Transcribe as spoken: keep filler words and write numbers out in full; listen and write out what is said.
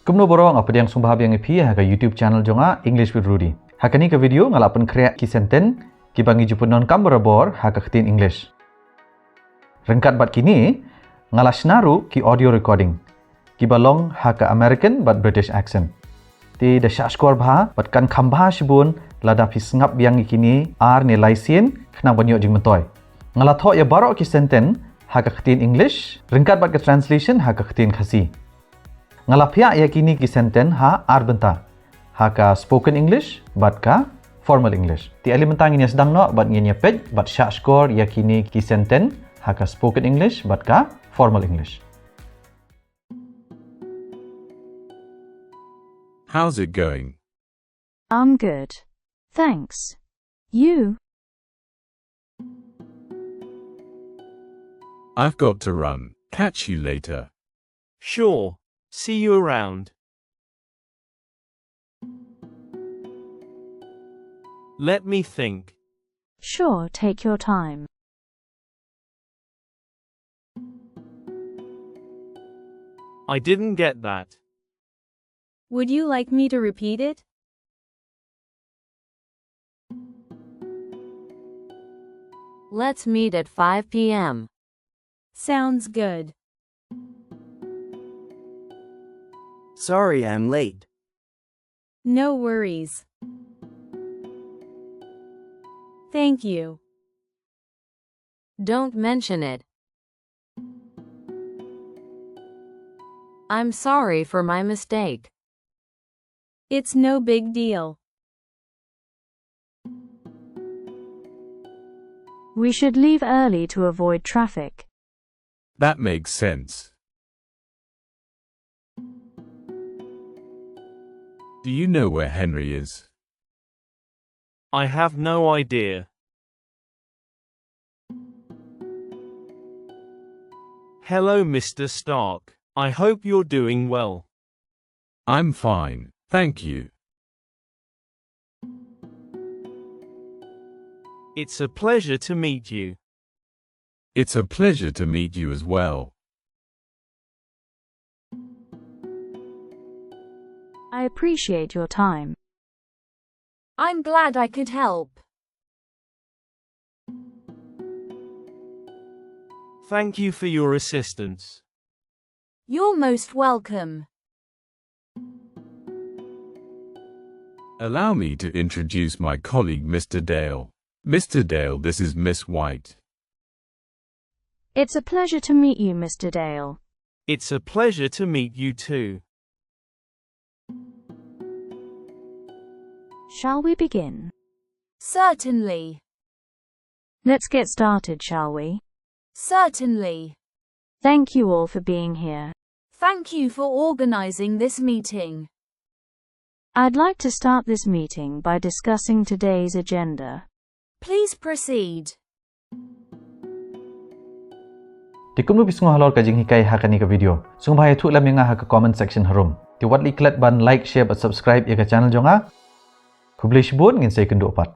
Kumno baroh, nga pdiang sngewbha biang ïa phi ha ka YouTube channel jong nga, English with Rudy. Ha kane ka video nga la pynkhreh ki sentence kiba ngi ju pyndonkam barabor ha ka ktien English. Ryngkat bad kine, nga la shna ruh ki audio recording kiba long ha ka American bad British accent. Te da shah shkor bha bad kan kham bha shibun lada phi sngap biang ïa kine ar ne lai sien khnang ban ïoh jingmyntoi. Nga la thoh ïa baroh ki sentence ha ka ktien English ryngkat bad ka translation ha ka ktien Khasi. Nga la phiah ïa kine ki sentence ha ar bynta, ha ka spoken English bad ka formal English. Te ale mynta ngin ïa sdang noh bad ngin ïa peit bad shah shkor ïa kine ki sentence ha ka spoken English bad ka formal English. How's it going? I'm good. Thanks. You? I've got to run. Catch you later. Sure. See you around. Let me think. Sure, take your time. I didn't get that. Would you like me to repeat it? Let's meet at five p.m. Sounds good. Sorry I'm late. No worries. Thank you. Don't mention it. I'm sorry for my mistake. It's no big deal. We should leave early to avoid traffic. That makes sense. Do you know where Henry is? I have no idea. Hello, Mister Stark. I hope you're doing well. I'm fine, thank you. It's a pleasure to meet you. It's a pleasure to meet you as well. I appreciate your time. I'm glad I could help. Thank you for your assistance. You're most welcome. Allow me to introduce my colleague, Mister Dale. Mister Dale, this is Miss White. It's a pleasure to meet you, Mister Dale. It's a pleasure to meet you too. Shall we begin? Certainly. Let's get started, shall we? Certainly. Thank you all for being here. Thank you for organizing this meeting. I'd like to start this meeting by discussing today's agenda. Please proceed. Te kumno phi sngew halor ka jinghikai ha kane ka video? Sngewbha ïathuh lem ïa nga ha ka comment section harum. Te wat leh klet ban like, share bad subscribe ïa ka channel jong nga. Khublei shibun, ngin sa ïakynduh pat.